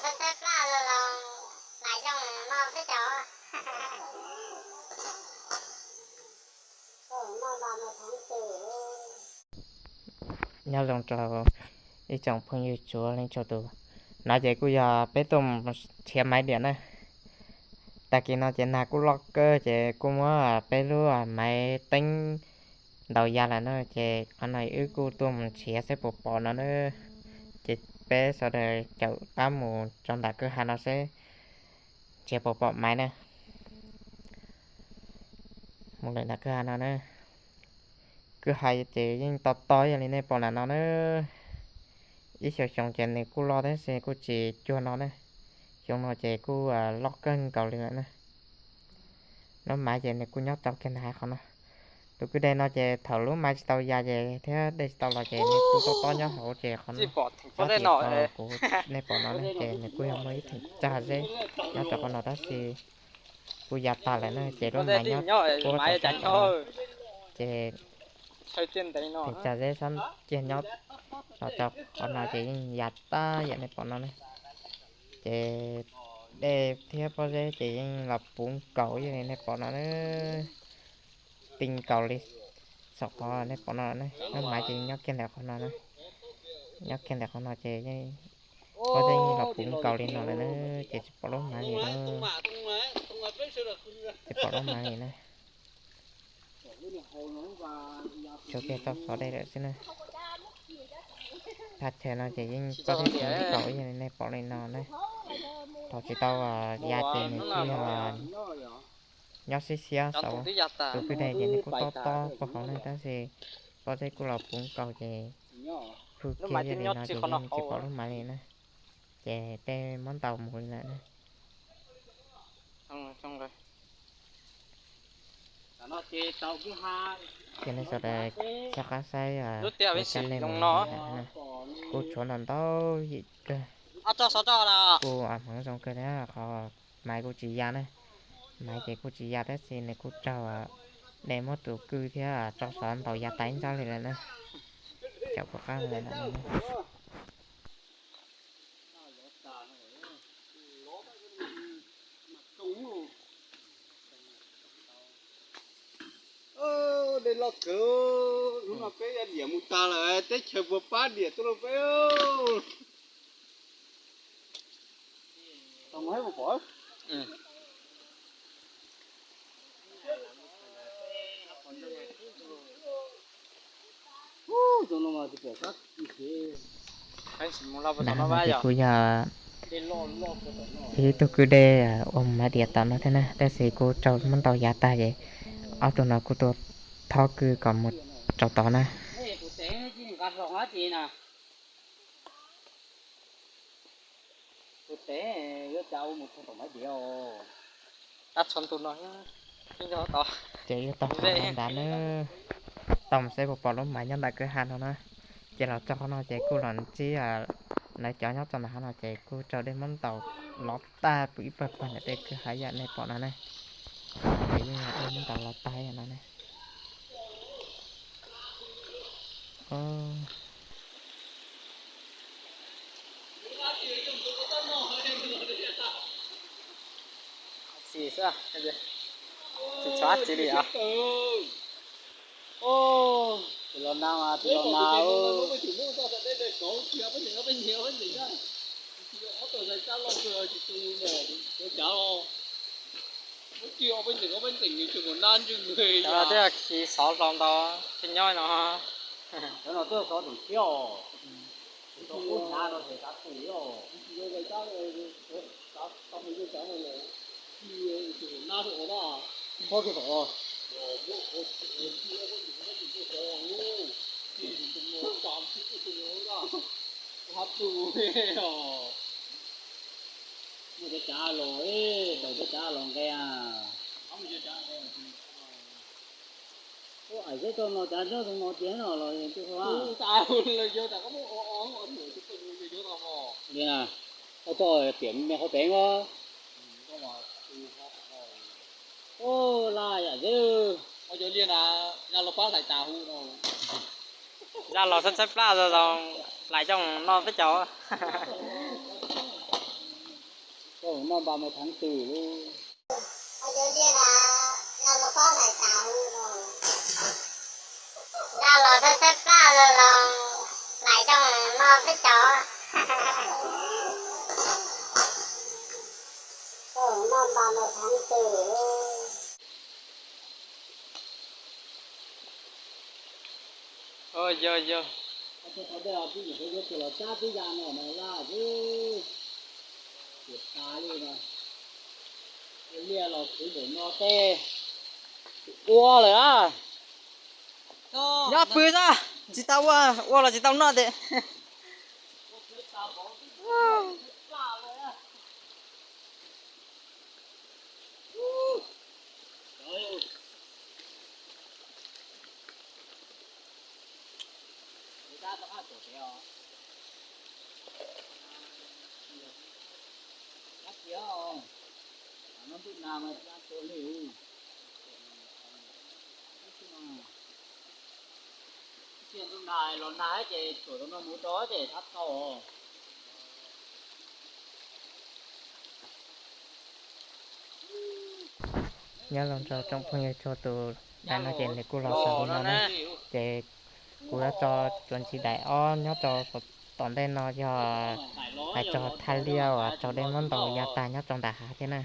Nyob zoo rau ib tsoom phooj ywg txhua leej txhua tus. No ces kuj yog peb tuaj mus nrhiav maiv diam na. Tag kis no ces nag kuj loj kawg ces kuj muab peb lub maiv teeb ntaus ya lawm na, ces qhov no wb kuj tuaj mus nrhiav seb puas pom no na. Ces peb sawv daws caum qab mus rau nram kwj ha no seb nrhiav puas pom maiv na. Mus lawm nram kwj ha no na. Kwj ha ces yeej to to ib yam li nej pom ntawm no na. Ib xyoos xyoo ces nws kuj loj tab sis kuj tsis cuag no na. Xyoo no ces kuj loj kawg nkaus li lawm na. Lub maiv ces nws kuj nyob rau kiag ntawm qhov no. Tus kwj deg no ces thaum lub maiv tsis tau ya ces thiab dej tsis tau los ces nws kuj tob tob nyob hauv ces qhov no, kuv, nej pom no ne ces nws kuj yog muaj ib theem tsag zeb nyob rau qhov no tab sis kuj ya tag lawm na ces lub maiv nyob puab rau sab tod. Ces theem tsag zeb sab ciag nyob los rau qhov no ces yeej ya tag yam nej pom no na. Ces dej thiab pob zeb ces yeej los puv nkaus ib yam li nej pom no na. Ti nkaus li saum qhov nej pom no ne, lub maiv ces nyob kiag ntawm qhov no na. Nyob kiag ntawm qhov no ces pob zeb yeej los puv nkaus li no lawm na, ces tsis pom lub maiv li na. Tsis pom lub maiv li na. Tsuas kiag tau xov dej lawm xwb na. Thaj chaw no ces yeej pob zeb puv nkaus ib yam li nej pom li no na. Thaum tsis tau ya ces nws kuj yog nyob siab siab saud. Tus kwj deg ces nws kuj tob tob puag hauv na tab sis pob zeb kuj los puv nkaus ces phwj kiag ib yam li no ces yeej tsis pom lub maiv li na. Ces tej muab ntaus mus li lawm na. Ces nej sawv daws rov qab saib kuv cov nej mus na, kuj tshuav ntau ntau yim kawg. Kuj hmoov zoo kawg thiab qhov maiv kuj tsis ya na. Maiv ces kuj tsis ya tab sis nws kuj raug dej muab tus kwj thiab tso xov ntaus ya tas ib ntsab li lawm na. Caum kuv qab lawm na. Dej loj kawg, hnub no peb ya diam mus tag lawm, teb chaws puas pab diam tuaj rau peb. Ntawm no ces kuj yog ib tug kwj dej ua maiv diam tom no thiab na, tab sis kuj raug muab ntaus ya tag ces ob tug no kuj tuaj thob kwj kom mus rau tod na. Ces yuav tau qhov no ntag na, tau mus saib puas pom lub maiv nyob ntawm kwj ha no na. Ces los txog qhov no ces kuj los ntsib lawv cov nyob rau ntawm qhov no ces kuj raug dej muab ntaus lov tag pw ib pawg pawg ntawm tej kwj ha yam nej pom no na. Ces yeej yog dej muab ntaus lov tag yam no na. Tsis txhob txiv li os. Tus los nag mas tus los nag. Cov no twb khi xov hlo ntau, tsis nyob no. Cov no twb xov tseem thiab os. Tus xov kub hnyav no ces xav pum os. Muaj cov cav los, tau cov cav los nqe. Ua ais zeb tau no cav nyob zoo no tiag no los twb qhov. Li na, ua txoj tiam me qhov tev os. Ua laj yam xwb. Zaj los txhaib txhaib plab zoo zoo, hlais coj mus noj peb caug. Noj npa mus thov twm li. Zaj los txhawb txhawb plaj los los hlais coj mus noj peb cov. Noj npa mus thov twm. Yog yog. Los tsab tib ya no no laj xwb. Tias tas li no. Liaj los khwv npaum no tej ua lawm a. Nyob pw xwb, tsis tau ua, ua los tsis tau noj tes. Nyob zoo rau tsoom phooj ywg txhua tus, daim no ces nws kuj los xaus li no na. Ces kuv yuav tso tsuas ntxiv daim ob nyob rau saum tom ntej no yog hais txog thaj liaj uas raug dej muab ntaus ya tag nyob rau nram hav thiab na.